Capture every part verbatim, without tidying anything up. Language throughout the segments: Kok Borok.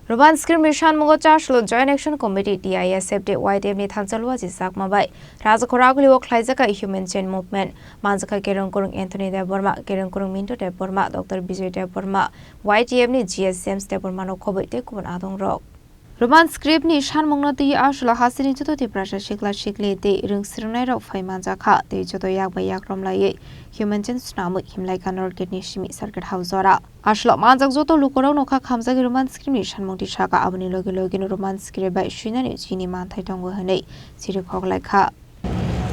Roman script ni sanmungo Chaslo Joint Action Committee, T I S F, tei Y T F ni thansa Luaji Chakma bai Rajakhor Aguli o khlaijak kha Human Chain Movement. Manjakha Kereng Kurung Anthony Debbarma, Kereng Kurung Mintu Debbarma, Doctor Bijoy Debbarma, Y T F ni G S James Debbarma no khoboi tei kubun adong rok. Roman script ni sanmung no twi aswla hasini joto Tiprasa sikla sikli tei rwng swrwngnai rok phai manjakha tei joto yak bai yak romlaiwi Human Chain swnamwi himlaikha North Gate ni simi Circuit House jora. Aswla manjak joto lukurok no kha khamjagwi Roman script ni sanmung twi sakha, aboni logi logi no Roman script bai swinani chini manthai tongo hwnwi chirikhok laikha.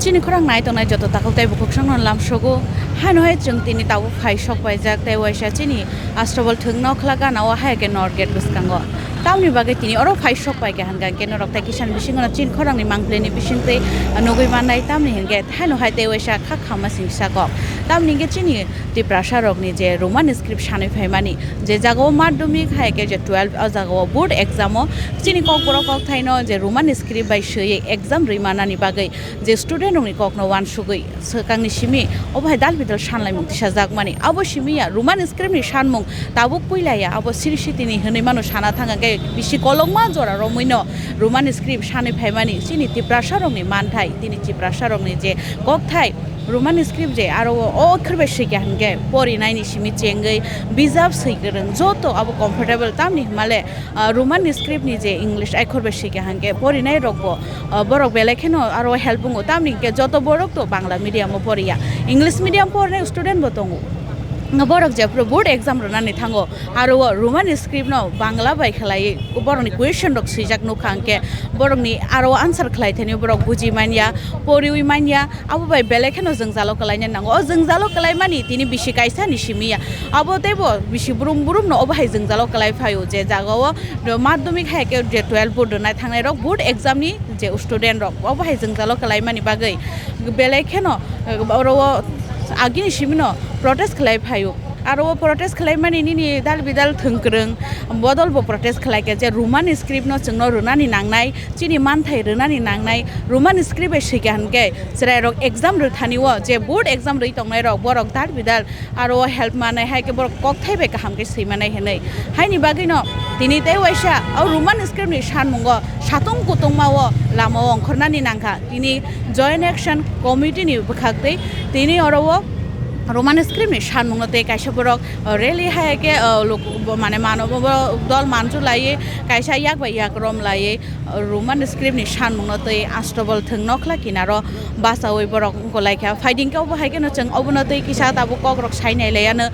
Chini khorang nai tongnai joto takhuk tei bukhuk songno lamsogo. Haino hai chwng tini tabuk phai sok paijak tei waisa chini Astabol thwng nokla gana o hai khe North Gate bwskango. Tamni bagwi tini oro phai sok paikha hwnkha hwnkhe norok tei kisan bisingo chini khorangni mangpili ni bisingtwi nugwi mannai, tamni hwnkhe haino hai tei waisa kha khamma singsa kok. Tamni hwnkhe chini Tiprasa rokni je Roman script sanwi phaimani, je jagao madhyamik hai khe je twelve o jagao board exam o chini kokborok kokthaino je Roman script bai swiwi exam rwi manani bagwi je student rokni kokno uansugwi swkangni simi obo hai dal bidal sanlaimung tisajakmani. Abo simi ya Roman script ni sanmung tabuk puila ya, abo siri sitini hwnwi mano sana thang khe bisi kolokma jora romwino Roman script sanwi phaimani chini Tiprasa rokni manthai, tini Tiprasa rokni je kokthai Roman script je aro o okhor bai swikha hwnkhe porinaini simi chengwi bijap swi kwrwng joto abo comfortable tamni hwnmale. Ah, Roman script ni je English akhor bai swikha hwnkhe porinai rokbo, ah, borok belai kheno aro help wngo, tamni hwnkhe joto borok to Bangla medium o poriya, English medium porinai student bo tongo. Borok jephru board exam rwnani thango, aro o Roman script no Bangla bai khlaiwi borokni question rok swijak nukha hwnkhe borokni aro answer khlai thani borok buji manya, poriwi manya. Abo bai belai kheno jwngjalo kwlaina nango. O jwngjalo kwlaimani tini bisi kaisa ni simi ya. Abo teibo bisi brum brum no obo hai jwngjalo kwlai phaio je jaga o madhyamik hai khe je twelve board rwnai thangnai rok board exam ni je student rok obo hai jwngjalo kwlaimani bagwi belai kheno, eh, oro o agini simi no protest khlai phaio. Aro o protest khlaimani nini dal bidal thwng kwrwng bodol bo protest khlai kha je Roman script no chwngno rwnani nangnai, chini manthai rwnani nangnai, Roman script bai swikha hwnkhe chwrai rok exam rwthani o je board exam rwi tongnai rok borok dal bidal aro o help manai hai khe borok kokthai bai kaham khe swi manai hwnwi. Haini bagwi no tini tei waisa o Roman script ni sanmungo satung kutungma o lama o ongkhornani nangkha. Tini Joint Action Committee ni bwkhak twi tini oro o Roman script ni sanmung no tei kaisa borok, o, rally hai khe, o, luk-, bo-, mane mano bo-, bo-, dol manju laiwi kaisa yak bai yak rom laiwi, o, Roman script ni sanmung no tei Astabol thwng nokla kinaro bachaui borok wngkolaikha. Phaiding khe obo hai kheno chwng obono tei kisa tabuk kok rok sai nai laiya no.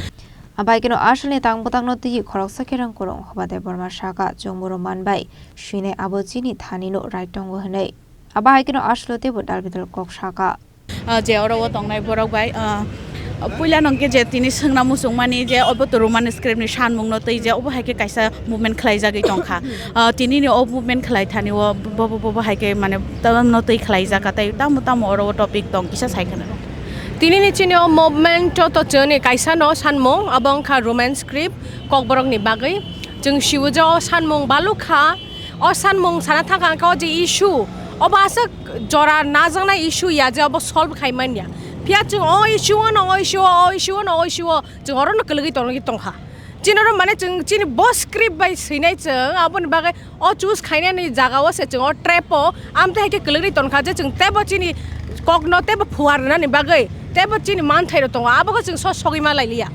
Abai kheno aswlni tang bwtang no twi khoroksa Kereng Kurung Hoba Debbarma sakha, chwng boro manbai swinai abo chini thani no right tongo hwnwi. Abo hai kheno aswlo teibo dal bidal kok sakha. Ah, je oro o tongnai borok bai, ah, puila nong khe je tini swngna muchungmani je obo to Roman script ni sanmung no twi je obo hai khe kaisa movement khlaijagwi tongkha. Ah, tini ni o movement khlai thani o bo, bo, bo, bo hai khe mane tamo no twi khlaijak tei tamo tamo oro o topic tong kisa sai khna. Tini ni chini o movement o to chwngni kaisa no sanmung abo wngkha Roman script kokborok ni bagwi. Chwng siwo je o sanmung baluk kha. O sanmung sana thangkha hwnkhe o je issue, obo aswk jora najaknai issue ya je obo solve khai manya. Phiya chwng o issue o no, o issue o, o issue o no, o issue o, chwng oro no kwlwgwi tongwi tongkha. Chini oro mane chwng chini bo script bai swinai chwng, aboni bagwi o choose khainani jaga o se chwng o trap o amtwi hai khe kwlwgwi tongkha je chwng teibo chini kokno teibo phuar rwnani bagwi teibo chini manthai rok tongo, abogo chwng so sogwi ma lailiya.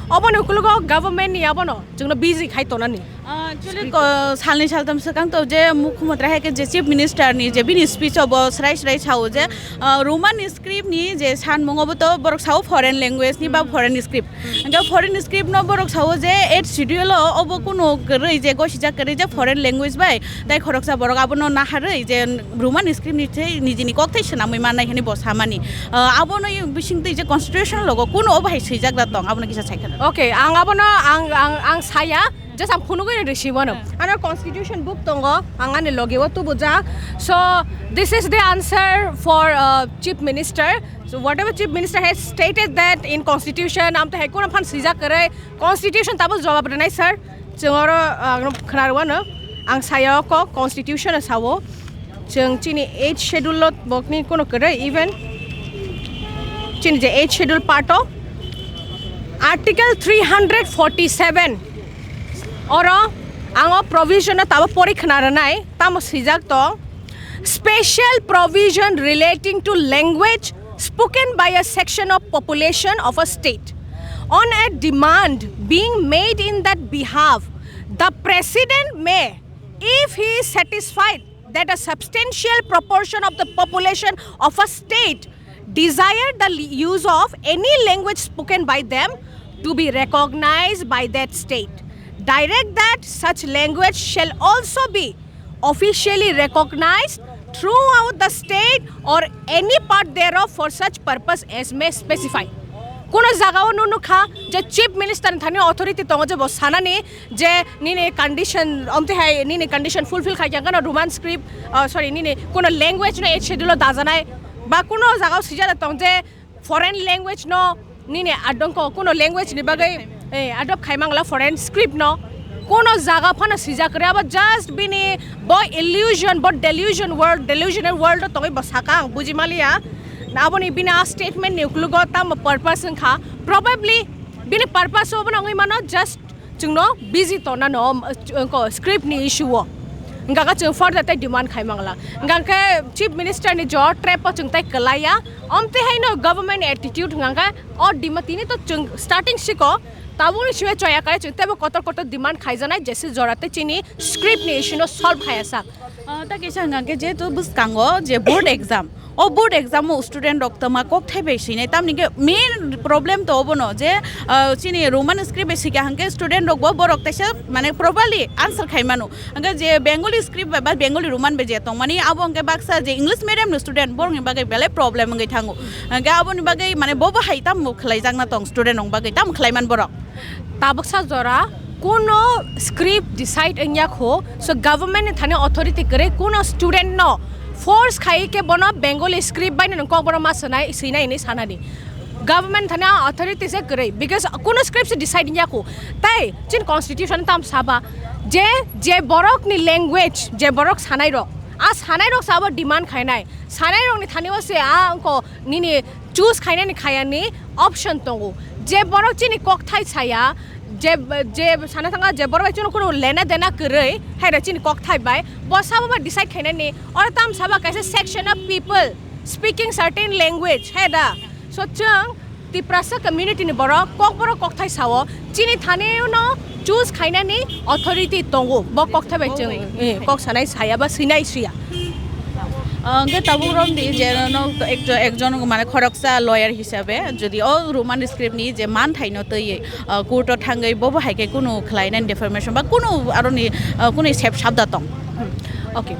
Oboni ukologo government ni abono chwngno busy khai tonani. Ah, actually, ko-, salni saltam swkang to je Mukhyamantri hai khe je Chief Minister ni je bini speech o bo srai srai sao je, ah, Roman script ni je sanmung obo to borok sao foreign language ni ba foreign script. Hwnkhe foreign script no borok sao je eighth schedule o obo kunu kwrwi je gosijak kwrwi je foreign language bai tai khoroksa borok abono naharwi je Roman script ni thwi nijini kokthai swnamwi mannai hwnwi bo samani. Ah, abono bisingtwi je constitution logo kunu obo hai swijak da tong abono kisa sai khna. Okay, ang abono ang, ang, ang saya. Just ang phunugwi rw rw si mano. Hmm. Ano constitution book tongo, ang ani logi o tubujak. So, this is the answer for, uh, Chief Minister. So, whatever Chief Minister has stated that in constitution, amtwi hai kono phan swijak kwrwi, constitution tabo jawab rwnai, sir. Chwng oro, uh, khna rw ano, ang saya o kok constitution o sao. Chwng chini eighth schedule o bokni kono kwrwi, even chini je eighth schedule part o article three hundred forty-seven oro Ang o provision no tabo pori khna rwnai, tamo swijak tong, "Special provision relating to language spoken by a section of population of a state. On a demand being made in that behalf, the President may, if he is satisfied that a substantial proportion of the population of a state desire the li- use of any language spoken by them to be recognized by that state, direct that such language shall also be officially recognized throughout the state or any part thereof for such purpose as may specify." Kuno jagao nunu kha je Chief Minister ni thani authority tongo je bo sanani je nini condition, omte hai nini condition fulfill khai khe no Roman script, uh, sorry, nini kuno language no eighth schedule o dajanai, ba kuno jagao swijak tong je foreign language no nini adongko kuno language ni bagwi, eh, adopt khai mangla foreign script no. Kuno jaga phano swijak kwrwi, abo just bini bo illusion, bo delusion world, delusional world o tongwi bo saka, ang buji maliya. Aboni bini a statement ni uklugo tamo purpose wngkha, probably bini purpose obo nangwi mano just chwngno busy tona no, um, ko script ni issue o. Hingka khe chwng further tei demand khai mangla. Hingka khe Chief Minister ni jo trap o chwng tei kwlaiya. Omte hai no government attitude hingka khe o demand tini to chwng starting siko. Tabuk ni simi choya kare chwng tebo kotor kotor demand khaijanai jesi jora tei chini script ni issue no solve khaya sak. Ah, ta kisa hingka khe jehetu bwskango je board exam. O board exam o student rok tama kok thai bai sinai, tamni khe main problem to obono je, ah, chini Roman script bai sikha hingke student rok bo borok teisa mane properly answer khai mano. Hingke je Bengali script bai ba Bengali Roman bai je tongmani abo hingke baksa je English medium ni student borok ni bagwi belai problem wngwi thango. Hingke aboni bagwi mane bo bo hai tamo khlai jakna tong student rok bagwi tamo khlai man borok. Tabuksa jora kuno script decide wngya kho, so government ni thani authority kwrwi kuno student no force khai khe bono Bengali script bai no kok bono ma swnai swinai hinwi sanani. Government thani authority se kwrwi, because kuno script se decide wngya kho. Tai chin constitution tam saba je, je borok ni language, je borok sanai rok, a sanai rok sabo demand khainai, sanai rok ni thani o se a wngko nini choose khainani khayani option tongo. Je borok chini kokthai saya, je, je sana thanga je borok bai chwngno kunu lena dena kwrwi, hai da chini kokthai bai, bo sabo ba decide khainani, oro tam saba kaisa section of people speaking certain language, hai da. So chwng Tiprasa community ni borok kokborok kokthai sao, chini thani no choose khainani authority tongo, bo kokthai bai chwng, eh, kok sanai saya ba swinai swiya. Ah, hwnkhe tabuk romdi je no ekjon, ekjon mane khoroksa lawyer hisabe jodi o Roman script ni je manthaino twiwi, ah, court o thangwi bobo hai khe kunu khlainani defamation ba kunu aroni, ah, kunu sep sabda tong. Hmm. Okay.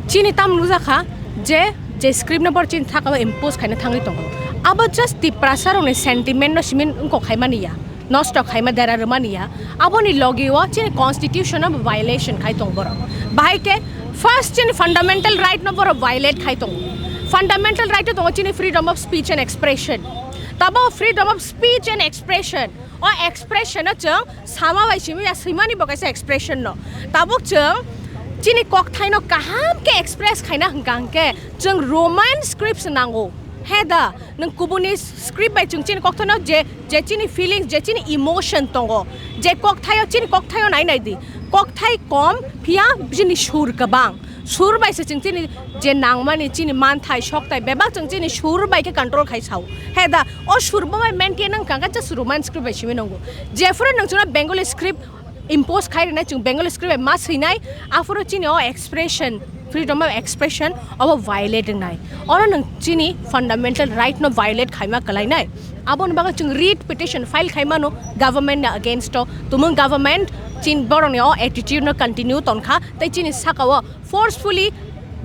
Chini tam nukjakha je, je script no bor chini thaka impose khaina thangwi tongo. Abo just Tiprasa rokni sentiment no simin wngkok khaimani ya. Nosto khaima dera rwmani ya, aboni logi o chini constitution no violation khai tongo borok. Bahai khe first chini fundamental right no borok violate khai tongo. Fundamental right o tongo chini freedom of speech and expression. Tabo freedom of speech and expression, o expression no chwng sama bai simi ya, swimani bo kaisa expression no. Tabuk chwng chini kokthai no kaham khe express khaina hwnkha hwnkhe chwng Roman scripts nango. He da, nwng kubuni script bai chwng chini kokthai no je je chini feelings, je chini emotion tongo, je kokthaio, chini kokthaio nai nai di, kokthai kom, phiya chini sur kwbang, sur bai se chwng chini je nangmani chini manthai sokthai bebak chwng chini sur bai khe control khai sao. He da, o sur bo bai maintain wng kha khe just Roman script bai simi nongo. Jephuru nwng chwngno Bengali script impose khai rwnai chwng Bengali script bai ma swinai, aphuru chini o expression, freedom of expression obo violate wngnai. Oro nwng chini fundamental right no violate khaima kwlainai. Aboni bagwi chwng writ petition file khai mano government ni against o. Tumung government chin borokni o attitude no continue tonkha tei chini saka o forcefully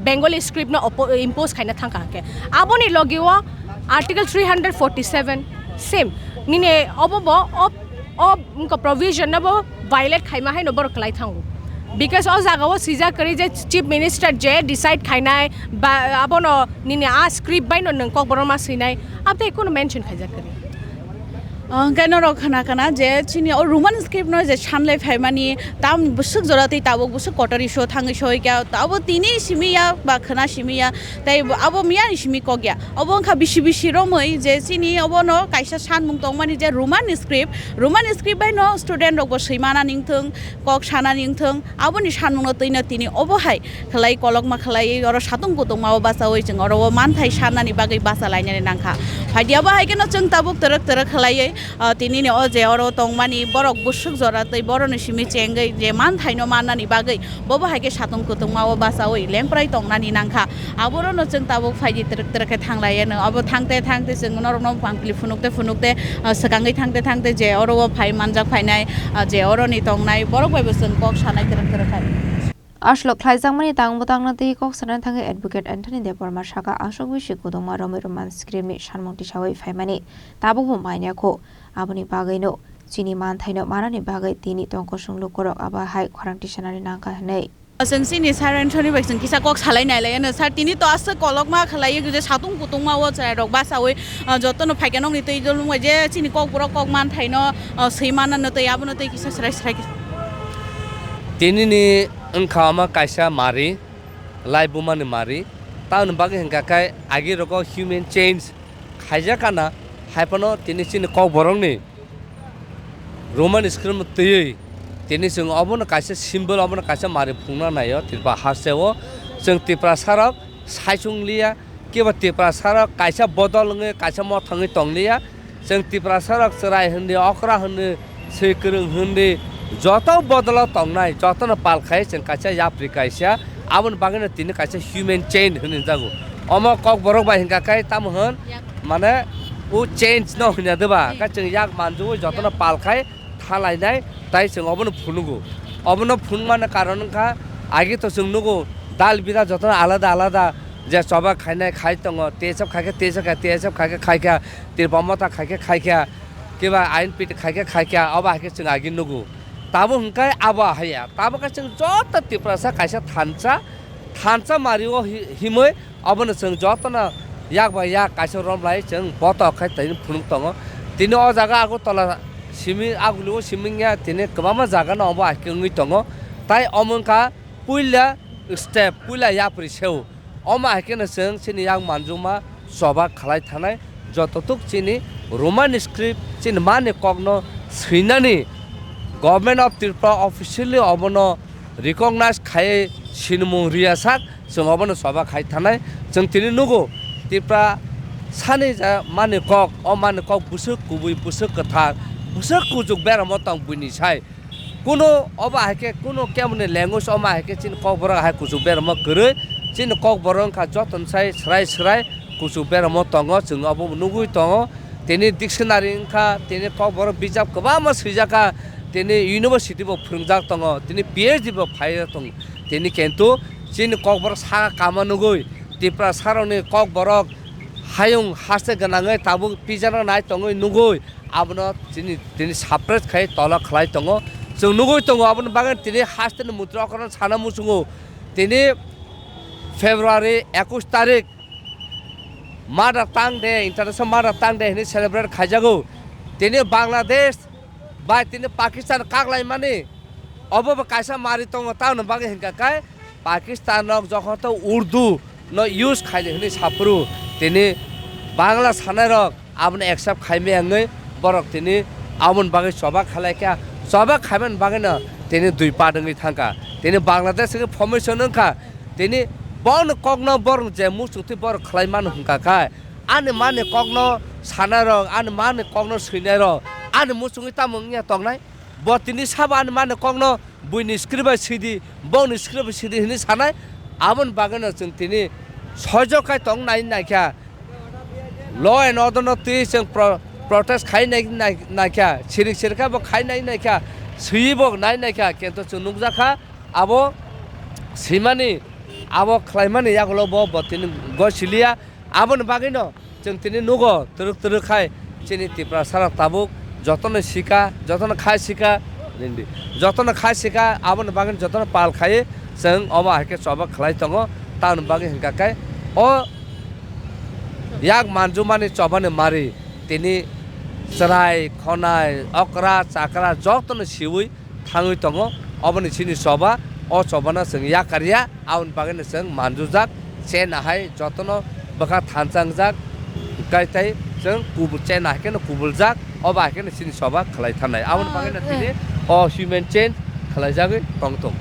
Bengali script no oppo-, impose khaina thangkha hwnkhe. Aboni logi o Article three hundred forty-seven same nini obo bo o, o wngkha provision no bo violate khaima haino borok kwlai thango. Because o jaga o swijak kwrwi je chief minister je decide khainai ba abono nini a script bai no nwng kokborok ma swinai, abtei kunu mention khaijak kwrwi. Hwnkhe norok khna khna je chini o Roman script no je sanlai phaimani tam bwswk jora tei tabuk bwswk kotori so thangwi soi kya abo tini simi ya ba khna simi ya tei abo miya ni simi kok ya obo wngkha bisi bisi romwi je chini obo no kaisa sanmung tongmani je Roman script, Roman script bai no student rok bo swi mana ning thung, kok sana ning thung, aboni sanmung no twi no tini obo hai khlai kolokma khlaiwi oro satung kutungma o bachaui chwng oro o manthai sanani bagwi bacha lainani nangkha. Phaidi abo hai kheno chwng tabuk twrwk twrwk khlaiwi, ah, tinini o je oro tongmani borok bwswk jora tei boroni simi chengwi je manthaino mannani bagwi bobo hai khe satung kutungma o bachaui lengprai tongnani nangkha. Aborokno chwng tabuk phaidi twrwk twrwk khe thanglaiyano. Abo thangte thangte chwng norokno pangpili phunukte phunukte, ah, swkangwi thangte thangte je oro o phai manjak phainai, ah, je oroni tongnai borok bai bo chwng kok sanai twrwk twrwk khai. Aswk khlaijakmani tang bwtangno twi kok sanani thangwi Advocate Anthony Debbarma saka, aswk bisi kutungma romwi Roman script ni sanmung tisawi phaimani tabukbo manya kho. Aboni bagwino chini manthaino manani bagwi tini tongkosong lukurok abo hai khorang tisanani nangkha hwnwi. Chwng chini Sir Anthony bai chwng kisa kok salai nai lai ano. Sir, tini to aswk kolokma khlaiwi je satung kutungma o chwrai rok bachawi, ah, jotono phaikhe nokni twi dol wngbai je chini kok borok kok manthaino, ah, swi manano tei abono tei kisa srai srai. Tinini wngkha omo kaisa mari, lai bumani mari. Tamoni bagwi hwnkha khe agi rogo human change khaijak kana, hai phano tini chini kok borokni Roman script twiwi tini chwng obono kaisa symbol, obono kaisa mari phungna naio Tripura hasteo. Chwng Tiprasa rok saichung liya, kiba Tiprasa rok kaisa bodol wngwi kaisa mothangwi tong liya. Chwng Tiprasa rok chwrai hwnwi, okra hwnwi, swi kwrwng hwnwi, joto bodolo tongnai, jotono pal khai chwng kaisa yapri kaisa, aboni bagwino tini kaisa human chain hwnwi jago. Omo kok borok bai hwnkha khe tamo hwn, mane o change no hwnya deba, khe chwng yak manjui jotono pal khai thalainai, tai chwng obono phunugo. Obono phunukmani karon wngkha, agi to chwng nugo dal bida jotono alada alada je choba khainai khai tongo, T S F khai khe T S F khai, T S F khai khe khai kha, Tripura Motha khai khe khai kha, kiba I N P T khai khe khai kha, obo hai khe chwng agi nugo. Tamo hwnkhe abo haya, tamo khe chwng joto Tiprasa kaisa thansa, thansa mario hi-, himwi obono chwng jotono yak bai yak kaisa romlai chwng botok khai tini phunuk tongo. Tini o jaga Agartala simi agulio simi wngya tini kwbangma jaga no obo hai khe wngwi tongo. Tai omo wngkha puila step, puila yapri seo. Omo hai kheno chwng chini yak manjuma choba khlai thanai, joto tuk chini Roman script chini mani kokno swinani Government of Tripura officially obono recognize khai sinimung riya sak chwng obono choba khai thanai. Chwng tini nugo Tripura sani ja mani kok, o mani kok bwswk kubui, bwswk kwthar, bwswk kuchuk beramo tong buini sai. Kuno obo hai khe kuno kemoni language omo hai khe chini kokborok hai kuchuk beramo kwrwi. Chini kokborok wngkha jotono sai swrai swrai kuchuk beramo tongo, chwng obo nugwi tongo. Tini dictionary wngkha, tini kokborok bijap kwbangma swijak kha, tini university bo phwrwngjak tongo, tini P H D bo phai tongo. Tini kintu chini kokborok saka kama nugwi Tiprasarokni kokborok hayung haste gwnangwi tabuk pijana nai tongwi nugwi abono tini, tini suppress khai tola khlai tongo. Chwng nugwi tongo, aboni bagwi tini hasteni mantri okra sana muchungo. Tini February ekush tarik Mother Tongue Day, International Mother Tongue Day hwnwi celebrate khaijago. Tini Bangladesh bai tini Pakistan kaklaimani obo bo kaisa mari tongo, tamoni bagwi hwnkha khe Pakistan rok jokhon to Urdu no use khaidi hwnwi saphuru, tini Bangla sanai rok abono accept khaimaya wngwi borok tini aboni bagwi choba khlai kha, choba khaimani bagwino tini dui part wngwi thangkha. Tini Bangladesh wngwi formation wngkha, tini boni kokno borok je muchungtwi borok khlai mano hwnkha khe, ani mani kokno sanai rok, ani mani kokno swinai rok, ani muchungwi tamo wngya tongnai? Bo tini sabo ani mani kokno buini script bai swidi, bongni script bai swidi hwnwi sanai. Aboni bagwino chwng tini sojok khai tong nai naikha. Law and order no twi chwng pro-, protest khai nai, nai, naikha. Sirik sirik khe bo khai nai naikha. Swiwi bo nai naikha. Kintu chwng nukjakha abo swimani, abo khlaimani yagulo bo, bo tini gosiliya. Aboni bagwino chwng tini nugo twrwk twrwk khai chini Tiprasarok tabuk jotono sika, jotono khai sika, nindi, jotono khai sika, aboni bagwino jotono pal khai chwng omo hai khe choba khlai tongo. Tamoni bagwi hwnkha khe o yak manjumani chobani mari tini Chwrai, khonai, okra, chakra jotono siwi thangwi tongo. Oboni chini choba, o chobano chwng yakarya, aboni bagwino chwng manjujak, chena hai jotono bwkha thansa wngjak, hwnkhe tei chwng kubul chena hai kheno kubuljak, obo hai kheno chini choba khlai thanai. Aboni Ah, bagwino eh. tini o human chain khlaijagwi tongthung.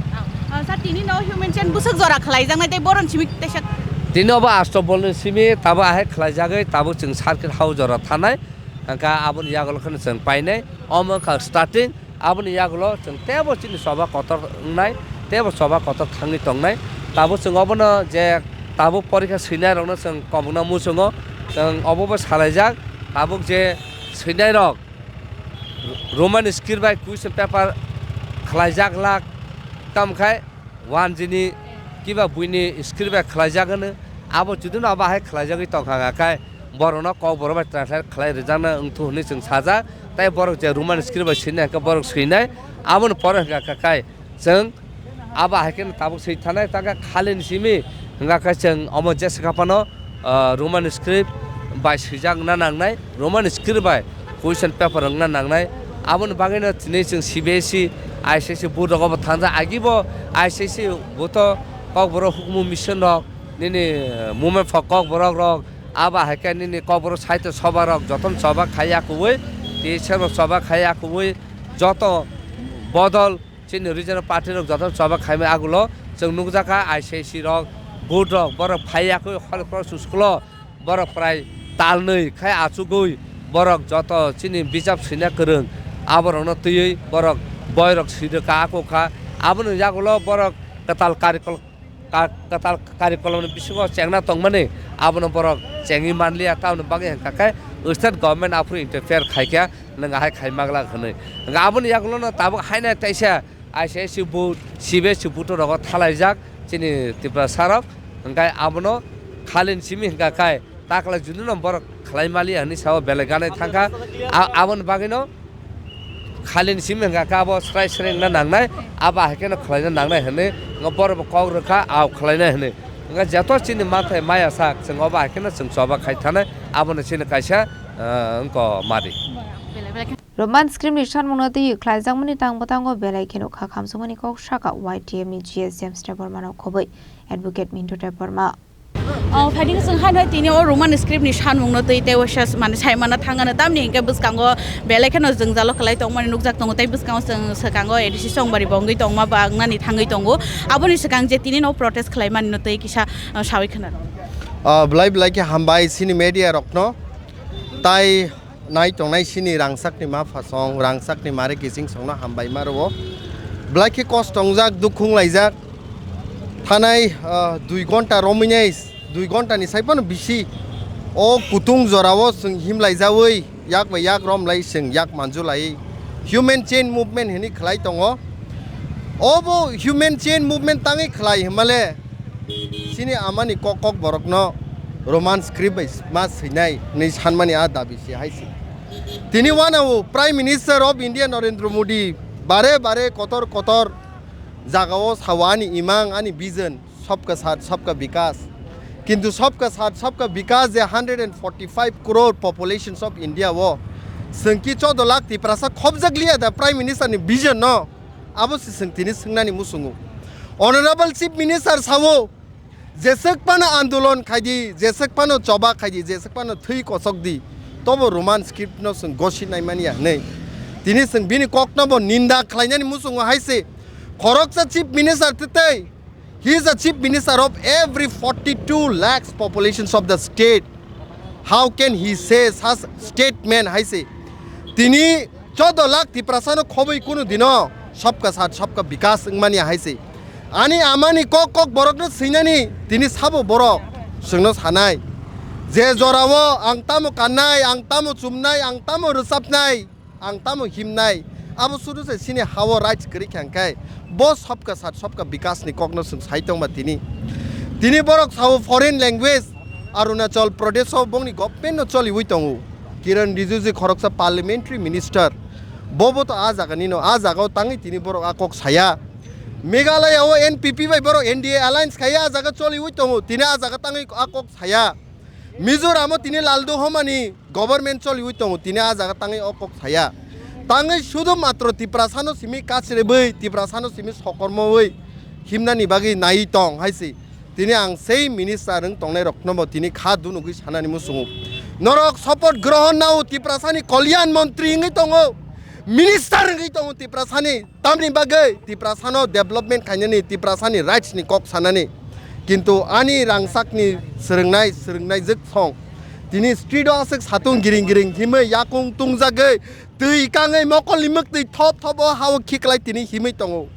Ah, sir, tini no human chain bwswk jora khlaijaknai tei boron simi teisa. Tini obo Ashtabal ni simi tabuk ahai khlaijagwi tabuk chwng circuit house jora thanai. Hwnkha aboni yagulo kheno chwng painai. Omo wngkha starting. Aboni yagulo chwng teibo chini choba kotor wngnai, teibo choba kotor thangwi tongnai. Tabuk chwng obono je tabuk porikha swinairokno chwng kobokna muchungo. Chwng obobo salaijak. Tabuk je swinairok Roman script bai question paper khlaijak lak, tamo khai wanjini kiba buini script bai khlaijak hwno, abo judino abo hai khlaijagwi tongkha kha khai borokno kokborok bai translate khlai rwjakna wngthu hwnwi chwng sajak, tei borok je Roman script bai swinai hwnkhe borok swinai, aboni pore hwnkha kha khai chwng abo hai kheno tabuk swi thanai, tangkha khalini simi hwnkha khe chwng omo jesa kha phano, ah, Roman script bai swijak wngna nangnai, Roman script bai question paper wngna nangnai. Aboni bagwino tini chwng C B S E, I C S E board rogo bo thangjak, agibo I C S E boto kokborok hukumu mission rok, nini, eh, movement for kokborok rok, abo hai khe nini kokborok sahitya soba rok jotono choba khaiya kubui, T S F rok choba khaiya kubui, joto bodol chini regional party rok jotono choba khaimani agulo chwng nukjakha I C I C rok, board rok, borok phaiya khe Holy Cross school o borok prai talnwi khai achugwi borok joto chini bijap swina kwrwng aborokno twiwi borok boirok swirwkha akwkha. Aboni yagulo borok kwtal karikol ka-, kwtal karikolomni bisingo chengna tongmani abono borok chengwi manliya, tamoni bagwi hwnkha khe state government aphuru interfere khaikha, nwng ahai khai maglak hwnwi. Hwnkha aboni yagulono tabuk haino teisa I C I C board, C B S E board rogo thalaijak chini Tiprasa rok, hwnkhe abono khalini simi hwnkha khe taklai judino borok khlai maliya hwnwi sao belai ganai thangkha. A-, aboni bagwino khalini simi hwnkha khe abo srai srai wngna nangnai, abo hai kheno khlaina nangnai hwnwi wngkha borokbo kok rwkha, ao khlainai hwnwi. Wngkha joto chini manthai maya sak, chwng obo hai kheno chwng choba khai thanai, abono chini kaisa, eh, wngkha mari. Roman script ni sanmungno twi khlaijakmani tang bwtango belai kheno kha khamsukmani kok saka Y T F ni G S James Debbarma no khobwi Advocate Mintu Debbarma. Oh, phaidi chwng hai hai tini o Roman script ni sanmungno twi tei waisa mane saimana thangano tamni hinkhe bwskango belai kheno jwngjalo khlai tongmani nukjak tongo tei bwskango chwng swkango A D C Songbari bo wngwi tongma ba wngnani thangwi tongo. Aboni swkang je tini no protest khlaimani no twi kisa, oh, sawi khna. Ah, belai belai khe hambai chini media rokno tai nai tongnai chini rangchakni ma phasong, rangchakni mare kiching songno hambai ma rwo. Belai khe kosto wngjak, dukhu wnglaijak. Thanai, ah, dui ghonta romwi nai, dui ghonta ni sai phano bisi o kutung jorao chwng himlaijawi yak bai yak romlai chwng yak manjulai human chain movement hwnwi khlai tongo. Obo human chain movement tangwi khlai hwnmale chini amani kok kok borokno Roman script bai ma swinai hwnwi sanmani a dabi se hai se. Tini wanao Prime Minister of India Narendra Modi bare bare kotor kotor jagao sao ani imang ani vision Sabka Saath Sabka Vikas. Kintu Sabka Saath Sabka Vikas je hundred and forty five crore populations of India o chwng ki choudo lakh Tiprasa khobjak liya da Prime Minister ni vision no? Abo se chwng tini swngnani muchungo. Honorable Chief Minister sao, jeswk phano andolon khaidi, jeswk phano choba khaidi, jeswk phano thwi kochok di, tobo Roman script no chwng gosi naimani ya hwnwi. Tini chwng bini kokno bo ninda khlainani muchungo hai se. Khoroksa Chief Minister twtwi, he is a Chief Minister of every forty two lakhs populations of the state. How can he say such statement hai se? Tini choudo lakh Tiprasa no khobwi kunu dino Sabka Saath Sabka Vikas wngmani hai se. Ani amani kok kok borok no swinani tini sabo borok chwngno sanai. Je jorao ang tamo kannai, ang tamo chumnai, ang tamo rwchapnai, ang tamo himnai, abo sudu se chini hao right kwrwi kha hwnkhe bo Sabka Saath Sabka Vikas ni kokno chwng sai tongma tini. Tini borok sao foreign language Arunachal Pradesh o bongni government no choliwi tongo. Kiran Rijiju khoroksa parliamentary minister, bobo to a jaga nino, a jaga o tangwi tini borok a kok saya. Meghalaya o N P P bai borok N D A alliance khaiya a jaga choliwi tongo, tini a jaga tangwi a kok saya. Mizoramo tini Lalduhomani government choliwi tongo, tini a jaga tangwi o kok saya. Tangwi sudu matro Tiprasano simi kachrebwi, Tiprasano simi sokormowi himnani bagwi naiwi tong hai se. Tini ang sei minister wng tongnai rokno bo tini kha dunugwi sanani muchungo. Norok support grohon nao Tiprasani Kalyan Montri wngwi tongo, minister wngwi tongo Tiprasani. Tamni bagwi Tiprasano development khainani, Tiprasani rights ni kok sanani. Kintu ani rangchakni swrwngnai, swrwngnai jwk song. Tini street o aswk satung giring giring himwi yakung tungjagwi twi kangwi mokolni mwktwi thop thop o ha-o khiklai tini himwi tongo.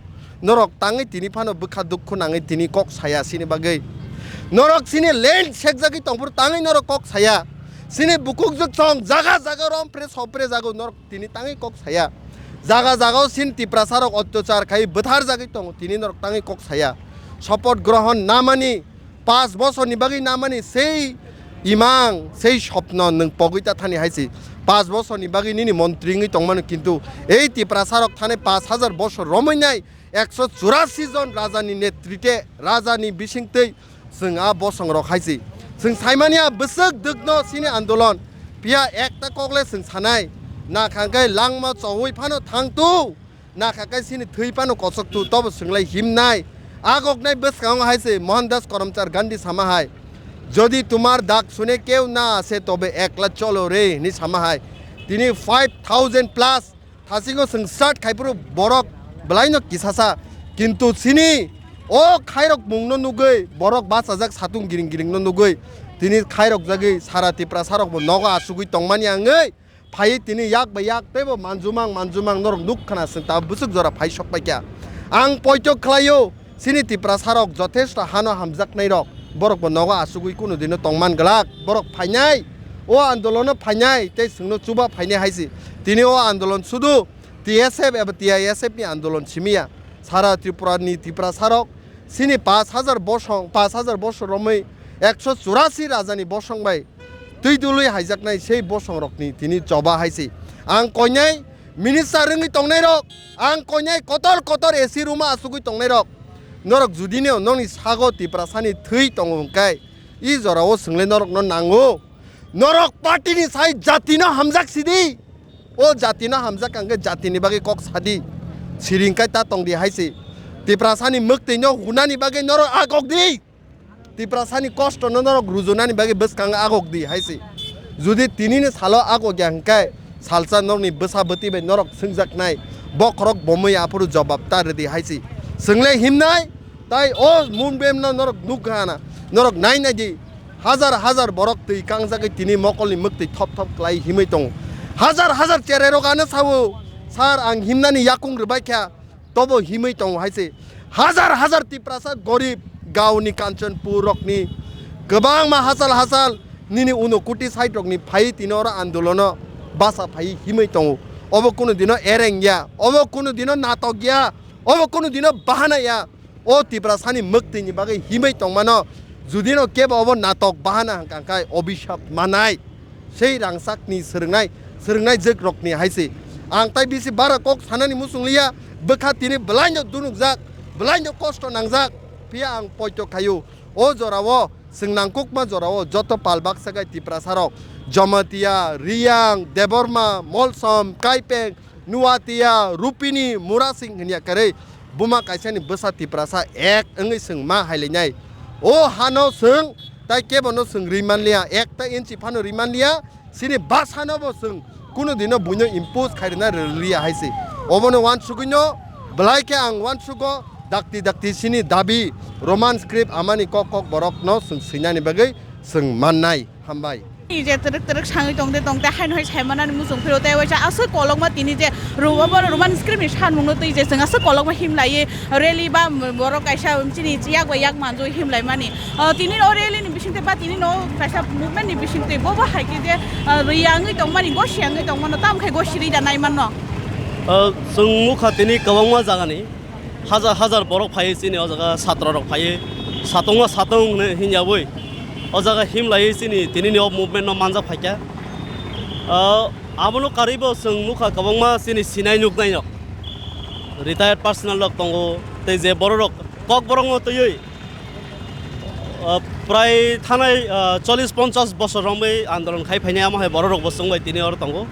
Norok tangwi tini phano bwkha dukhu nangwi tini kok saya sini bagwi. Norok sini land sekjagwi tongphuru tangwi norok kok saya. Sini bukuk jwk song jaga jaga rompre sopre jago norok tini tangwi kok saya. Jaga jagao sin Tiprasarok otyachar khai bwtharjagwi tongo, tini norok tangwi kok saya. Support grohon namani, pas bosorni bagwi namani sei imang, sei sopno nwng pogwi ta thani hai se. Pas bosorni bagwi nini montri wngwi tongmano, kintu ei Tiprasarok thani pas hajar bosor romwi nai, ekso churasi jon rajani netrite, rajani bisingtwi chwng a bosongrok hai se. Chwng saimani a bwswk dwkno chini andolon. Phiya ekta kokle chwng sanai. Na khangkai langma chowi phano thangtu. Na khangkai chini thwi phano kochoktu. Tobo chwnglai himnai. A koknai bwskango hai se Mohandas Karamchand Gandhi sama hai. Jodi tumar dak sune keu na ase tobe ekla cholo re hinwi sama hai. Tini five thousand plus Thasingo chwng start khaiphuru borok belaino kisasa, kintu chini o khairok mungno nugwi borok bachajak satung giring giringno nugwi tini khairok jagwi sara Tiprasarokbo nogo asugwi tongmani wngwi phaiwi tini yak bai yak teibo manjumang manjumang norok nuk khna chwng ta bwswk jora phai sok paikha. Ang poito khlaio, chini Tiprasarok jothesto hano hamjaknairok, borokbo nogo asugwi kunu dino tongman glak, borok phainai, o andolono phainai tei chwngno chuba phainai hai se. Tini o andolon sudu T S F eba T I S F ni andolon simi ya. Sara Tripura ni Tiprasarok chini pash hajar bosong, pash hajar bosor romwi ekso churasi rajani bosong bai twi dului haijaknai sei bosongrokni tini choba hai se. Ang koinai minister wngwi tongnairok, ang koinai kotor kotor A C room o asugwi tongnairok, norok judinio nokni sago Tiprasani thwi tongo hwnkhe, i jorao chwngle norokno nango. Norok party ni sai jatino hamjak sidi. O jatino hamjak hwnkhe jatini bagwi kok sadi. Siring kai ta tongdi hai se. Tiprasani mwktwino hunani bagwi norok agok di. Tiprasani kostono norok rujunani bagwi bwskango agok di hai se. Judi tinini salo agok ya hwnkhe salsa norokni bwsa bwtwi bai norok swngjaknai. Bokhorok bomwi aphuru jobab ta rwdi hai se. Chwngle himnai tai o movement no norok nukha na. Norok nai nai di. Hajar hajar borok twi kangjagwi tini mokolni mwktwi thop thop khlai himwi tongo. Hajar hajar cherai rok ano sao, "Sir, ang himnani yakung rwbai kha," tobo himwi tongo hai se. Hajar hajar Tiprasa gorib gaoni Kanchanpur rokni kwbangma hachal hachal nini Unokuti side rokni phai tini oro andolono basa phai himwi tongo. Obo kunu dino ereng ya, obo kunu dino natok ya, obo kunu dino bahana ya. O Tiprasani mwktwini bagwi himwi tongmano, judino kebo obo natok bahana hwnkha khe obisap manai. Sei rangchakni swrwngnai, swrwngnai jwkrokni hai se. Ang tai bisi bara kok sanani muchung liya, bwkha tini bwlaino dunukjak, bwlaino kosto nangjak, phiya ang poito khaio. O jorao, chwng nangkukma jorao joto pal baksa gai Tiprasarok, Jamatia, Riyang, Debbarma, Molsom, Kaipeng, Nuatia, Rupini, Murasing hinya kwrwi buma kaisani bwsa Tiprasa ek wngwi chwng ma hailainai. O hano chwng tai kebono chwng rwi manliya, ekta inchi phano rwi manliya, chini bwsano bo chwng kunu dino buino impose khairwna rwliya hai se. Obono uansugwino belai khe ang uansugo dakti dakti chini dabi Roman script amani kok kok borokno chwng swinani bagwi chwng mannai. Hambai. Tini je twrwk twrwk sangwi tongde tongde haino hai saimanani muchung phiro tei waisa aswk kolokma tini je ro-, obo Roman script ni sanmungno twi je chwng aswk kolokma himlaiwi rally ba borok kaisa chini yak bai yak manjui himlaimani. O tini o rally ni bisingtwi ba tini no kaisa movement ni bisingtwi bo bo hai khe je, o, riyangwi tongmani, gosi yangwi tongmano, tamo khe gosi rida naimanno. O, chwng nukha tini kwbangma jagani. Hajar hajar borok phaiwi chini o jaga chatra rok phaiwi satung o satung hinwi hinyawi o jaga himlaiwi chini tinini o movement no manjak phaikha. Ah, abono karwibo chwng nukha kwbangma chini sinai nuknai rok, retired personnel rok tongo tei je borok rok kokborok no twiwi Uh, prai thanai, uh, chollish ponchash bosor romwi andolon khai phainai, amo hai borok rok bo chwng bai tini oro tongo.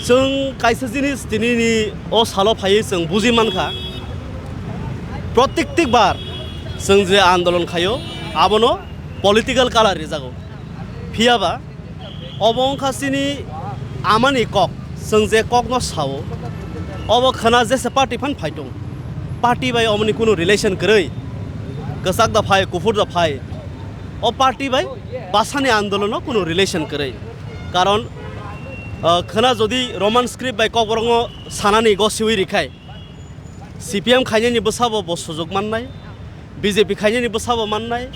Chwng kaisa jinis tini ni o salo phaiwi chwng buji mankha, protiktik bar chwng je andolon khaio, abono political color rijago. Phiya ba obo wngkha chini amani kok, chwng je kokno sao, obo khwna jesa party phan phaitung, party bai omoni kunu relation kwrwi, kwchak da phai, kuphur da phai, o party bai basani andolono kunu relation kwrwi. Karon, uh, khwna jodi Roman script bai kokborokno sanani gosiwi rikhai, C P M khainani bwsabo bo sujuk mannai, B J P khainani bwsabo mannai,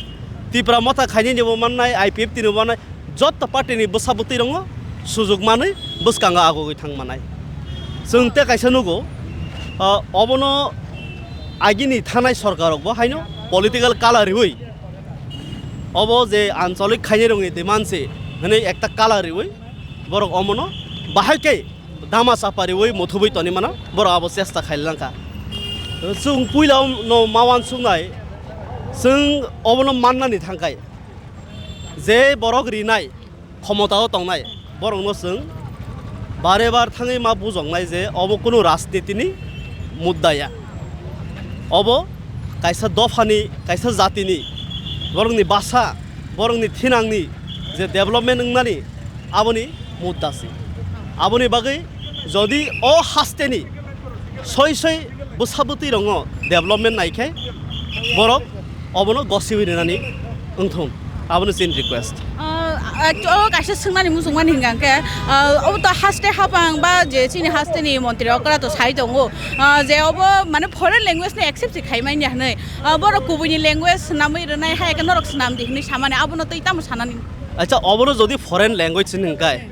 Tipra Motha khainani bo mannai, I P F T ni bo mannai, jotto party ni bwsa bwtwi rongo sujuk manwi bwskango agugwi thang manai. Chwng te kaisa nugo, ah, obono agini thanai sorkar rok bo haino political color riwi, obo je ancholik khainai rokni demand se hwnwi ekta color riwi borok omono bahai khe dama chapariwi muthubwi toni mano, borok abo chesta khailangkha. Chwng puila no ma uansuknai, chwng obono mannani thangkai, je borok rinai, khomotao tongnai, borokno chwng bare bar thangwi ma bujoknai je obo kunu rajnitini mudda ya. Obo kaisa dophani, kaisa jatini, borokni basa, borokni thinangni je development wngnani, aboni mudda se. Aboni bagwi jodi o hasteni soi soi bwsa bwtwi rongo development nai khe borok obono gosiwi rinani wngthung, aboni chini request. Ah, actu-, o kaisa swngnani muchungmani hingka khe, ah, obo to haste hapang ba je chini hasteni montri okra to sai tongo, ah, je obo mane foreign language ni accept se khai manya hwnwi, ah, borok kubuini language swnamwi rwnai hai khe norok swnam di hwnwi samani abono tei tamo sanani? Acha, obono jodi foreign language hwn hwnkhe,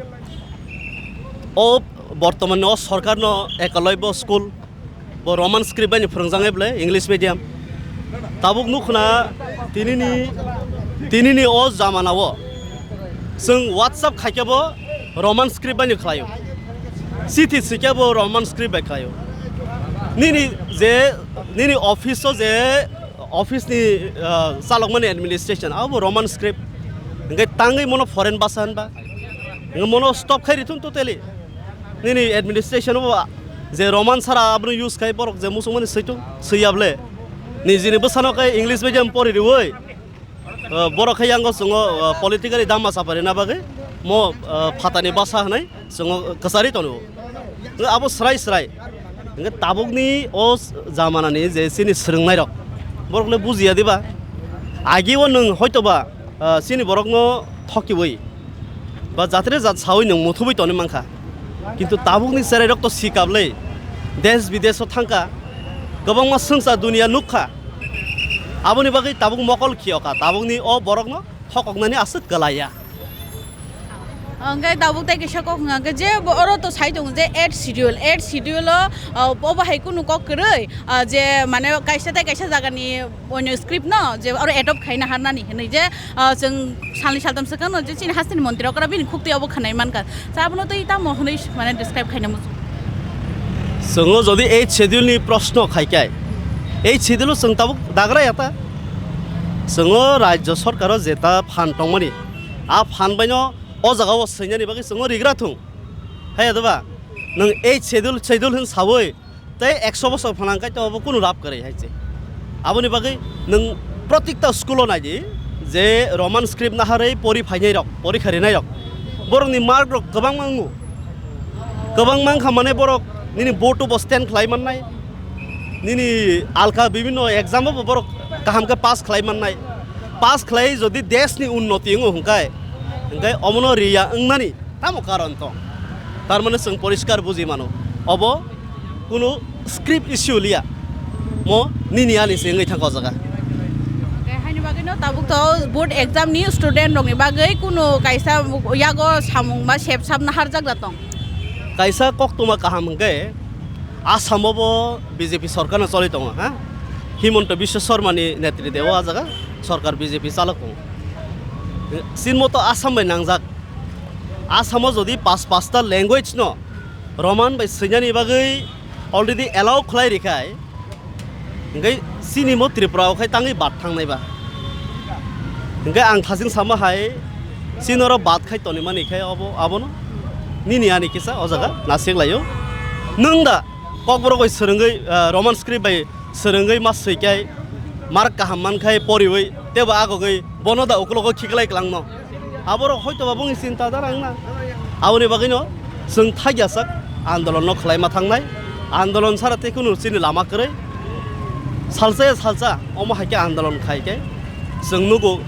o bortoman o sorkar no ekalaibo school bo Roman script bai ni phwrwngjak nai bwle, English medium. Tabuk nukhna tinini, tinini o jamana o chwng WhatsApp khaikhe bo Roman script bai ni khlaio, chithi swikhe bo Roman script bai khlaio. Nini je, nini office o je office ni, ah, chalokmani administration, abo Roman script. Hingke tangwi mono foreign basa hinba. Hingke mono stop khai rithun totally. Nini administration bo je Roman sara abono use khai borok je musukmani switung, swiyable. Nijini bwsano khe English medium pori riwi, ah, borok khe yango chwngo, ah, politically dama chapari na bagwi mo, ah, phatani basa hinwi chwngo kwchari tongo. Hwnkhe abo srai srai. Hwnkhe tabukni o jamanani je chini swrwngnairok, borokle bujiya diba? Agi o nwng hoitoba, ah, chini borokno thokiwi ba jatre jat sawi nwng muthubwi tongwi mankha. Kintu tabukni cherairok to sikable, desh bidesh o thangkha, kwbangma swngchar duniya nukha. Aboni bagwi tabuk mokol khiyoka, tabukni o borokno thokoknani aswk kwlaiya. Hwnkhe tabuk tei kaisa kok hwnkha khe je bo oro to sai tongo je eighth schedule, eighth schedule o, ah, obo hai kunu kok kwrwi, ah, je mane kaisa tei kaisa jagani onyo script no je oro adopt khaina harnani hinwi je, ah, chwng salni saltam swkang no je chini hasteni montri okra bini khuk twi obo khwnai mankha. Sa abono tei tamo hwnwi mane describe khaina muchung. Chwngo jodi eighth schedule ni proshno khai khe, eighth schedule o chwng tabuk dagra ya ta. Chwngo rajyo sorkar o jeta phan tongmani, a phan bai no o jaga o swinani bagwi chwngo rigra thung. Hai ya doba? Nwng eighth schedule, schedule hwn sawi tei ekso bosor phanang khe to obo kunu lab kwrwi hai se. Aboni bagwi nwng protikta school o nai di je Roman script naharwi pori phainai rok, porikha rinai rok, borokni mark rok kwbangma wngo. Kwbangma wngkha mane borok nini board o bo stand khlai mannai, nini alka bibhinno exam o bo borok kaham khe pass khlai mannai. Pass khlai jodi desh ni unnoti wngo hwnkhe, hwnkhe omono riya wngnani tamo karon tong? Tar mane chwng poriskar buji mano, obo kunu script issue liya, mo nini ani se wngwi thangkha o jaga. Hwnkhe haini bagwi no tabuk to board exam ni student rok ni bagwi kunu kaisa yago samung ba sep sap naharjak da tong? Kaisa koktwma kaham hwnkhe, Assam o bo B J P sorkar no choli tongo, ha? Himanta Biswa Sarma ni netrite o a jaga sorkar B J P chalok tongo. Chini moto Assam bai nangjak. Assam o jodi pas pasta language no Roman bai swinani bagwi already allow khlai rikhai, hwnkhe chini mo Tripura o khai tangwi bad thangnai ba? Hwnkhe ang thaching sama hai, chini oro bad khai tonwi mani khe obo, abono nini ani kisa o jaga nasik laio. Nwng da Kokborok bai swrwngwi, ah, Roman script bai swrwngwi ma swi khe mark kaham man khai poriwi tebo agogwi bono da uklogo khiklai klangno. Aborok hoito ba bongni chinta dara wngna. Aboni bagwino chwng thaiyasak andolonno khwlaima thangnai. Andolon sara tei kunu chini lama kwrwi. Salsa ya salsa omo hai khe andolon khai khe chwng nugo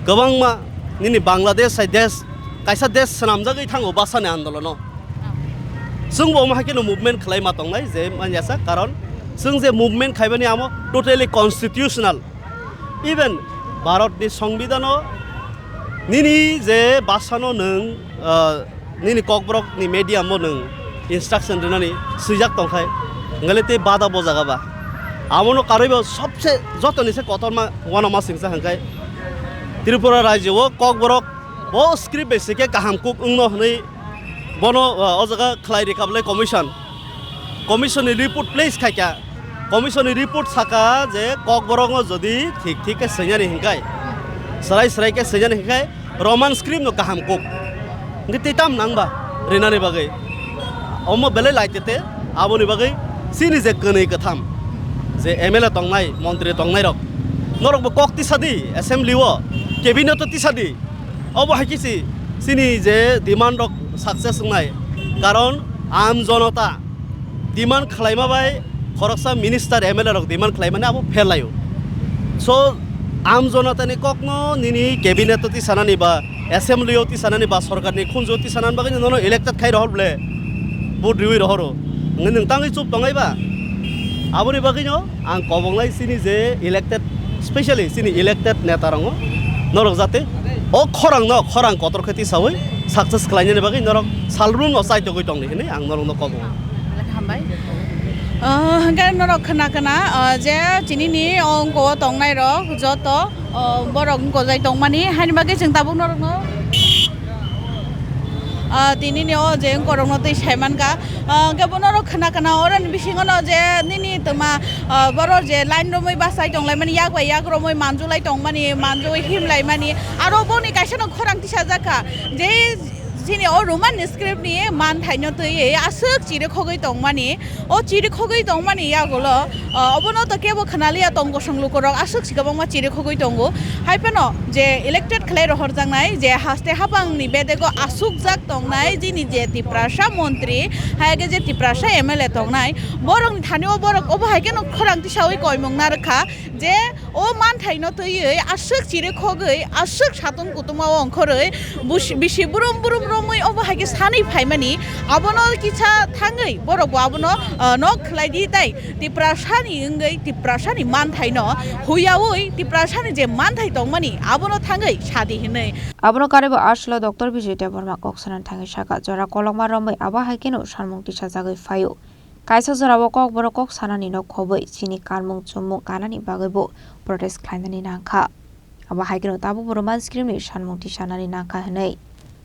kwbangma nini Bangladesh hai desh, kaisa desh swnamjagwi thango bwsani andolono. Chwngbo omo hai kheno movement khwlaima tongnai je manjasa, karon chwng je movement khaibani amo totally constitutional. Even Bharatni Songbidhano nini je bwsano nwng, ah, nini Kokborokni mediumbo nwng instruction rinani swijak tongkhai, hwnkhale tei bada bo jaga ba. Amono karwibo sobse jotoni se kotorma uanama singsa hwnkhai Tripura rajyo o Kokborok bo script bai se khe kaham kuk wngno hwnwi bono, ah, o jaga khlai rikha bwle commission. Commission ni report place khaikha. Commission ni report saka je Kokborok no jodi thik thik khe swngyani hinkhai, srai srai khe swngyani hinkhai Roman script no kaham kuk. Hwnkhe tei tam nang ba rinani bagwi? Omo belai lai tete aboni bagwi chini je kwnwi kwtham je M L A tongnai, montri tongnai rok, norok bo kok tisa di assembly o, cabinet o tisa di. Obo hai khe si chini je demand rok success wngnai, karon aam jonota demand khlaima bai khoroksa minister M L A rok demand khlaimani abo fail laio. So aam jonotani kokno nini cabinet o tisanani ba assembly o tisanani ba sorkarni khunju o tisanani bagwi nono elected khai rohor bwle, vote riwi rohoro, nwng tangwi chup tongnai ba? Aboni bagwino ang kobongnai chini je elected, specially chini elected neta rokno norok jate o khorang no khorang kotor khe tisawi success khlainani bagwi norok salrum no chaitogwi tongdi hinwi ang norok no kobongo. Hambai. Ah, hwnkhe norok khna khna, ah, je chini ni o wngko o tongnai rok joto, ah, borok wngko jai tongmani haini bagwi chwng tabuk norok no Ah, tini ni o je wngkorokno tei sai mankha. Ah, hwnkhe bono rok khna khna oroni bisingo no je nini twma, ah, borok je line romwi bachai tonglaimani, yak bai yak romwi manjulai tongmani, manjui himlaimani. Aro boni kaisa no khorang tisajak kha je chini o Roman script ni manthaino twiwi aswk chirikhogwi tongmani. O chirikhogwi tongmani yagulo, ah, obono to kebo khwnaliya tong, bosong lukurok aswk si kwbangma chirikhogwi tongo. Hai phano je elected khlai rohorjaknai, je haste haphangni bedego asukjak tongnai, jini je Tiprasa montri, hai khe je Tiprasa M L A tongnai, borokni thani o borok obo hai kheno khorang tisawi koimung narwkha je, O manthaino twiwi aswk chirikhogwi, aswk satung kutumao ongkhorwi, bus-, bisi brum brum romwi obo hai khe sanwi phaimani, abono kisa thangwi borokbo abono, ah, nok khlai di tai Tiprasani wngwi Tiprasani manthaino huyaui Tiprasani je manthai tongmani abono thangwi sadi hinwi. Abono karwibo Arsulo Doctor Bijay Debbarma kok sanani thangwi sakha, jora kolokma romwi abo hai kheno sanmung tisajagwi phaio. Kaisa jorao Kokborok kok sanani no khobwi chini kanmung chumung kanani bagwi bo protest khlainani nangkha. Abo hai kheno tabuk bo Roman script ni sanmung tisanani nangkha hinwi.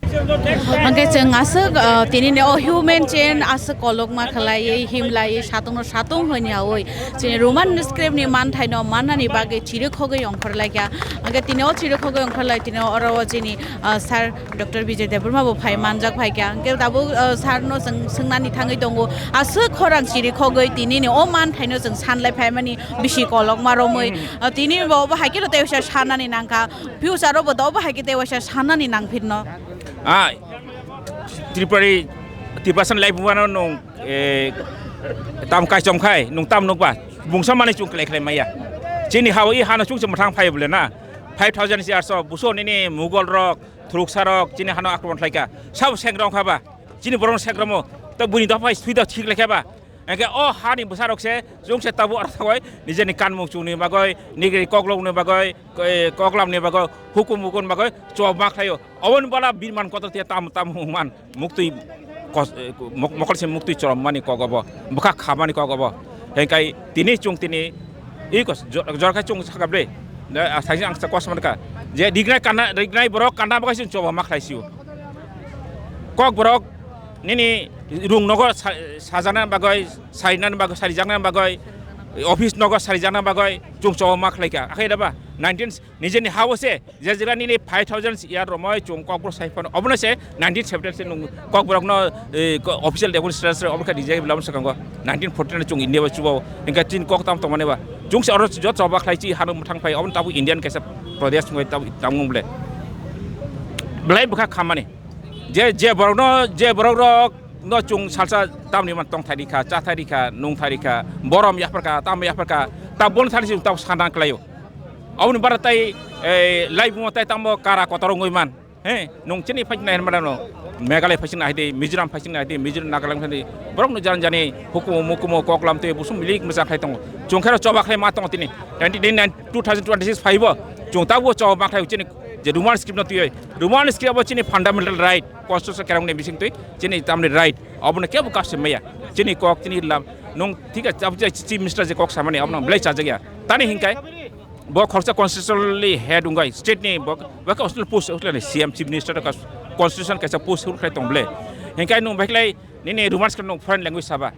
Hwnkhe chwng aswk, ah, tini ni o human chain aswk kolokma khlaiwi, himlaiwi, satungno satung hwnwi hawi chini Roman script ni manthaino mannani bagwi chirikhogwi ongkhorlaikha. Hwnkhe tini o chirikhogwi ongkhorlai, tini oro o chini, ah, sir Doctor Bijay Debbarma bo phai manjak phaikha. Hwnkhe tabuk, ah, sir no chwng swngnani thangwi tongo. Aswk khorang chirikhogwi tini ni o manthaino chwng sanlai phaimani bisi kolokma romwi. Hmm. Ah, tini bo obo hai kheno tei waisa sanani nangkha. Future o bo do obo hai khe tei waisa sanani nangphirno. Ah, Tripura, Tiprasa ni life wano nung, eh, tam kaichom khai, nung tam nukba. Bungsa mani chung khlai khlai maya. Chini hao i hano chung chung mathang phai bole na. Five thousand years o buso nini Mughal rok, Thuruksa rok, chini hano akromon khlaika. Sabo seng rong khaba. Chini borok seng romo. To buni dophai sui da thik lekha ba. Hwnkhe o hani bwsa rok se, chung se tabuk aro thangwi, nijeni kanmung chungni bagwi, nigri koklokni bagwi, eh, koklamni bagwi, hukum hukum bagwi, chob ma khlaio. Oboni bala birman kotor te tam tam hungman. Muktwi kos-, eh, mok-, mokol se muktwi choromani kok obo, bwkha khamani kok obo. Hengkai tini chung tini i kos-, jor-, jorkha chung sakha bre. Na, a, saisi ang sa kos mankha. Je rignai kana, rignai borok kana bagwi se choba ma khlai sio. Kok borok nini rung nogo sa-, sajana bagwi, sainani bagwi, sarijakna bagwi, office nogo sarijakna bagwi chung choba ma khlaikha. Akhai daba? nineteen nijeni ha o se je jera nini five thousand year romoi chung kokborok sai phano obono se nineteen seventy se nung kokborok no, eh, ko-, official document status obo kha rijai bla bwskango nineteen forty nine chung India ba chubo hingka chin kok tam tongmani ba chung se oro jot choba khlai chi hanu thang phai obono tabu Indian kaisa Pradesh ngoi tabu tamung ble belai bwkha khamani je je borok no je borok rok no chung salsa tamni man tong thai rikha cha thai rikha nung thai rikha borom yapharkha tam yapharkha tabon thani chung tab sanang klaio. Aboni bara tai, eh, laibuma tai tamo kara kotor wngwi man. He, nung chini phai nai mano. Meghalaya phai nai de, Mizoram phai nai de, Mizoram Nagaland phai de. Borok no jan jani hukumu mukumu koklam tei busum milik masa khai tongo. Chung khero choba khai ma tongo tini. Twenty nine two thousand twenty six phai bo. Chung tabo choba ma khai chini je Roman script no tiyoi. Roman script abo chini fundamental right. Constitution kerang ni bising tui chini tamni right. Abo no kebo kapse maya. Chini kok chini lam. Nung thik a chief minister je kok samani abo no belai chajak ya. Tani hinkai. Bo khoroksa constitutionally head wngwi state ni bo, bo khe constitutional post wngkhlai C M chief minister ka constitution kaisa post wngkhlai tong ble. Hinkhe nung bai khlai nini Roman script nung foreign language saba.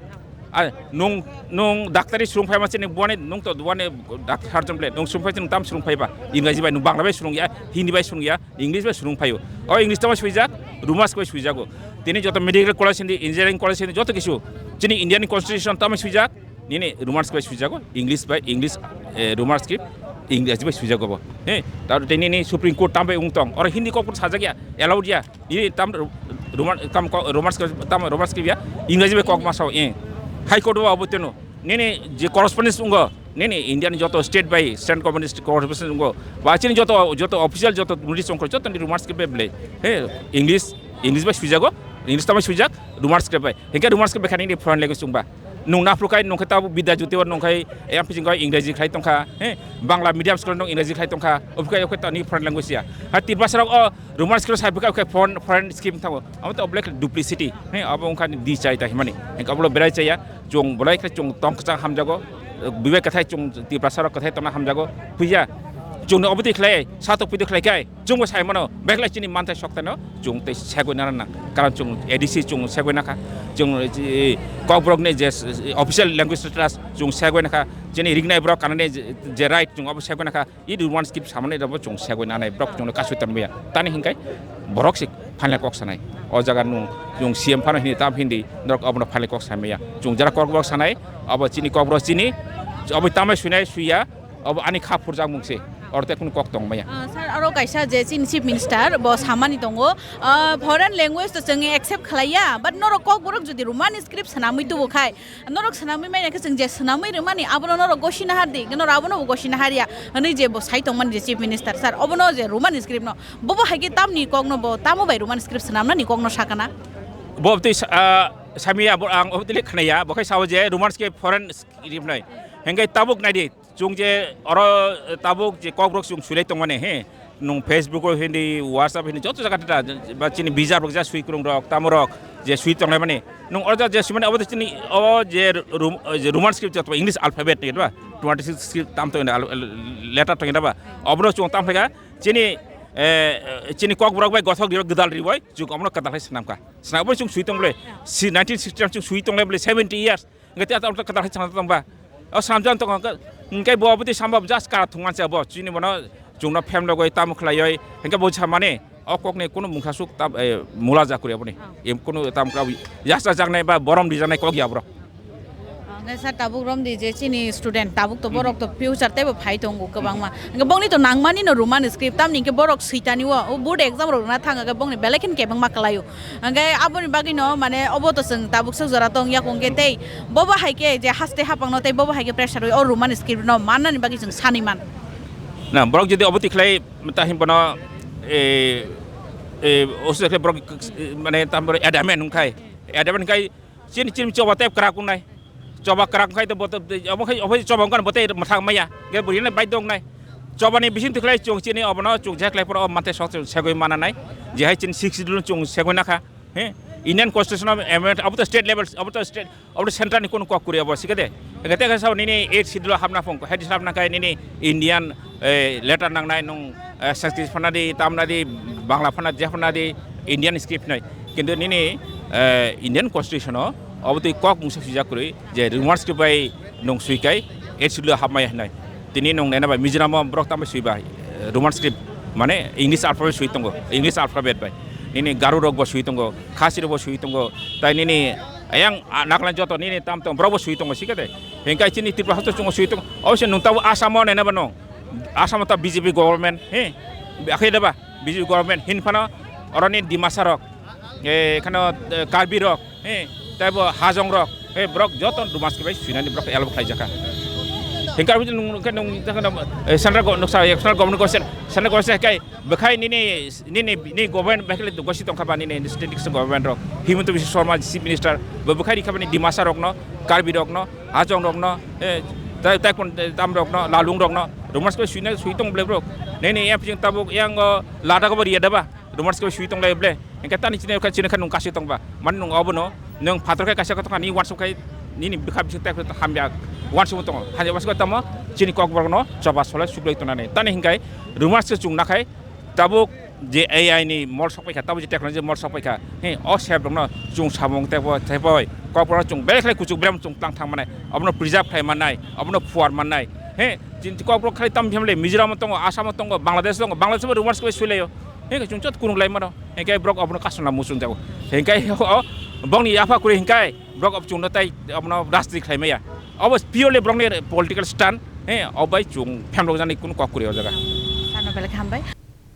A nung, nung daktari surung phai ma chini buani nung to buani doctor surgeon ble nung surung phai chini tam surung phai ba. Ingraji bai nung Bangla bai surung ya, Hindi bai surung ya, English bai surung phai o. O English tamo suijak, Roman script bai suijak o. Tini joto medical college hindi, engineering college hindi joto kisu chini Indian constitution tamo suijak. Nini Roman script bai suijago, English bai English, eh, Roman script English bai suijago bo. He, tar tei nini Supreme Court tam bai wng tong. Oro Hindi kok sajak ya, allowed ya. Nini tam Roman tam ko- Roman script tam Roman script ya, English bai kok ma sao, eh. High Court bo abo teno. Nini je correspondence ungo, nini Indian joto state bai state government correspondence ungo. Ba chini joto joto official joto notice ungo joto ni Roman script bai ble. He, English English bai suijago, English tam bai suijak, Roman script bai. Hingke Roman script bai khani ni foreign language chungba. Nung naphru khai nung khe tabuk Bidya Jyoti o nung khai M P sing khai Ingreji khlai tongkha, he? Bangla medium school nung Ingreji khlai tongkha, obo khai okhai tani foreign language ya. Ha Tiprasa rok o Roman script sai bwkha okhai foreign, foreign script thango. Amo to black duplicity, he? Abo wngkha ni di chai ta himani. Hingke abo belai chaya, chung bolai khe chung tong kchang hamjago, bibek kathai chung Tiprasa rok kathai tongna hamjago, puya. Chung no obo twi khlai, satok pui twi khlai kai. Chwngbo sai mano, beglai chini manthai soktaino chwng tei segwi nana nang. Karon chwng A D C chwng segwi nakha, chwng, eh, kokborokni je, eh, official language status chwng segwi nakha, chini rignai borok kanani je, je right chwng obo segwi nakha, i Roman script samani rokbo chwng segwi nanai borok chwngno kasui tonmaya. Tani hinkai borok se phailai kok sanai. O jaga nung chwng C M phano hini tam hindi norok obono phailai kok samaya. Chwng jara kokborok sanai, obo chini kokborok chini, obo tamai suinai suiya, Obo ani kha phurjakmung se, oro tei kunu kok tong maya. Ah, sir, aro kaisa je chini Chief Minister bo samani tongo, ah, foreign language to chwng accept khlaiya, but norok kokborok jodi Roman script swnamwi tubu khai, norok swnamwi manya khe chwng je swnamwi rwmani, abono norok gosi nahar di, norok abono bo gosi nahar ya, hwnwi je bo sai tongmani je Chief Minister, sir, obono je Roman script no, bobo hai khe tamni kokno bo, tamo bai Roman script swnamnani kokno sakana? Bo twi sa-, ah, samiya, bo ang obo twi le khnaya, bo khai sao je Roman script foreign script nai, hengkai tabuk nai di. Chwng je oro, eh, tabuk je kokborok chwng suilai tongmani, he, nung Facebook o hindi, WhatsApp hindi, joto jaga ta, ba chini bijar rok ja sui kwrwng rok, tamo rok je sui tongnai mani, nung oro ja je sui mani, obo chini, o je Rum-, je Roman script joto English alphabet ni ba, twenty six script tam to al-, letter to ba, obo chwng tam phaika, chini, eh, chini kokborok bai gothok ribo, gwdal ribo, chwng omo kwtal hai swnam kha. Swnam bo chwng sui tong bole, si nineteen sixty nine chwng sui tong le bole seventy years. Hingke tei ato kwtal hai chwng tong ba. O swnamjak tong kha, hingke bo obotwi samba just kara thwngman se bo. Chini bono chwngno phem logoi tamo khlaioi. Hingke bo samani o kokni kunu mungsa suk tam, eh, mula ja kuri aboni. Em kunu tam kra yasa jaknai ba borom di jaknai kok ya bro. Hingke sir tabuk romdi je chini student tabuk to borok to future teibo phai tongo kwbangma. Hingke bongni to nangmani no Roman script tamni hingke borok switani o, o board exam rok rwna thang hingke bongni belai kheno kebengma kwlaio. Hingke aboni bagwi no mane obo to chwng tabuk sok jora tong yakung khe tei bobo hai khe je haste hapang no tei bobo hai khe pressure rwi o Roman script no mannani bagwi chwng sanwi man. Na borok jodi obo tikhlai ta hin bono, eh, eh, oso khe borok mane tam borok adamant wngkhai, adamant wngkhai chini chini choba tei kwrak wngnai. Choba kwrak khai to bote, obo khai, obo choba wngkha bote mwthang maya. Ge buri na bai dong nai. Choba ni bising tikhlai chung chini obono chung jekhlai poro mate sok segoi mana nai. Je hai chini six schedule chung segoi nakha. He? Indian constitution of amendment, obo to state level, obo to state, obo to central ni kono kok kuri obo sikade. Ge te sa nini eight schedule hapna phung, hai di hapna kai nini Indian, eh, letter nangnai nung, eh, Sanskrit phana di, tamna di, Bangla phana, je phana di, Indian script nai. Kintu nini, eh, Indian constitution o, obo twi kok mungsa swijak kwrwi, je Roman script bai nung swikai, eight schedule o hapmaya hinai. Tini nwng nena bai Mizoram o borok tamo sui bai, eh, Roman script, mane English alphabet sui tongo, English alphabet bai. Nini Garo rok bo sui tongo, Khasi rok bo sui tongo, tai nini ayang, ah, Nagaland joto nini tam tong borok bo sui tongo, sikhe de. Hingkai chini Tripura hasto chungo sui tongo. Obviously nwng tabo Assam o nena ba nwng. Assam o ta B J P government, he, akhe da ba? B J P government hin phano oroni Dimasa rok, eh, khano, eh, Karbi rok, he, taibo Hajong rok, he, borok joto Roman script bai suinani borok allow khlai jakha. Hingke aboni nung, nung, nung, eh, central go-, nuksa, eh, central government gosen, central gosen kai, bwkhai nini, nini, nini government bai khlai gosi tongkha ba nini state government rok. Himanta Biswa Sarma chief minister, bo bwkhai rikha bani Dimasa rokno, Karbi rokno, Hajong rokno, eh, tai, tai pon, eh, tam rokno, Lalung rokno, Roman script bai suina, sui tong ble borok. Nini yang pijing tabuk yang, oh, Ladakh bo riya da ba? Roman script bai sui tong lai ble. Hingke tani chini kha, chini kha nwng kasi tong ba. Mani nwng obono, nwng phator khe kaisa khe tong kha, ni wansuk khai, nini bikha bising tek hamya wansuk tongo. Hanya wansuk tamo, chini kokborok no choba solai suklai tonani. Tani hingkai Roman script chwng nakhai, tabuk je A I ni mol sok paikha, tabuk je technology mol sok paikha. He, o sep rokno chwng samung tebo, teboi. Kokborok chwng belai khlai kuchuk berem chwng tang thang manai. Obono preserve khai manai, obono phuar manai. He, chini kokborok khai tam phemle Mizoram tongo, Assam tongo, Bangladesh tongo, Bangladesh bo Roman script bai sui laio. Hingke chwng chot kunung lai mano. Hingke borok obono kasuna muchung jago. Hingke o bongni yapha kuri hingke borok ob chungno tai obono rajniti khlai maya. Obo purely borokni political stand. He, obai chwng phemrok jani kunu kok kuri o jaga. Sano belai hambai.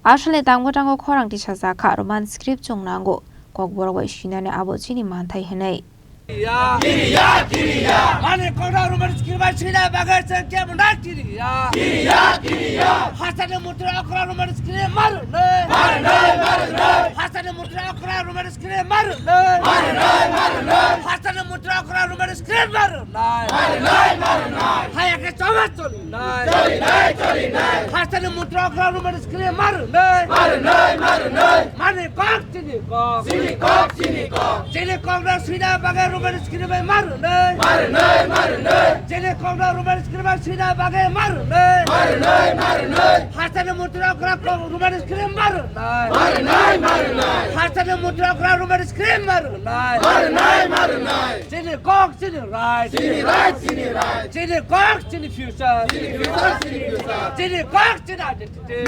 Asole tangbo tango khorang tisajak kha Roman script chwng nango. Kokborok bai sinani abo chini manthai hinwi. Kiriya. Kiriya, kiriya. Mani kokno Roman script bai sina bagwi chwng kebo na kiriya. Kiriya, kiriya. Hasteni mutra okra Roman script maru nai. Maru nai, maru nai. Hasteni mutra okra Roman script maru nai. Maru nai, maru nai. Hasteni mutra okra Roman script maru nai. Maru nai, maru nai. Haya ke choma choli nai. Choli nai, choli nai. Hasteni mutra okra Roman script maru nai. Maru nai, maru nai. Mani kok Chini kok. Chini kok, chini kok. Chini kok no suina bagwi Roman script bai maru nai. Maru nai, maru nai. Chini kok no Roman script bai suina bagwi maru nai. Maru nai, maru nai. Hasteni mutra okra kok Roman script maru nai. Maru nai, maru nai. Hasteni mutra okra Roman script maru nai. Maru nai, maru nai. Chini kok, chini right. Chini right, chini right. Chini kok, chini future. Chini future, chini future. Chini kok, chini identity.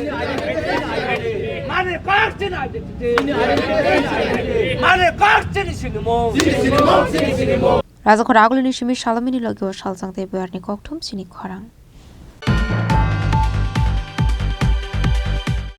Mani kok chini identity. Mani kok chini sinimung. Rajakhor agulini simi salomini logi o salsang tei boyarni kokthum chini khorang.